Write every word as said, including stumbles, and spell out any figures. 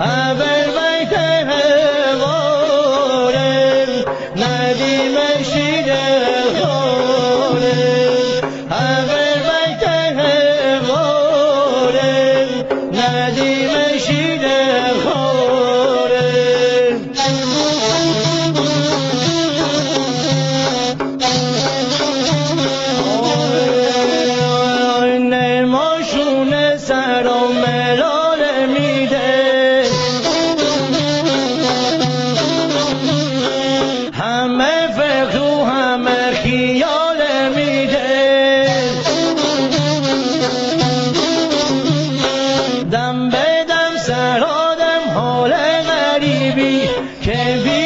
Haber baite hevore, nadime shide hore. Haber baite hevore, nadime shide hore. Nemo shune saro melo le mide. Hame fekhu hame khio le mide. Dam be dam saro dam hole garibi. Ke bi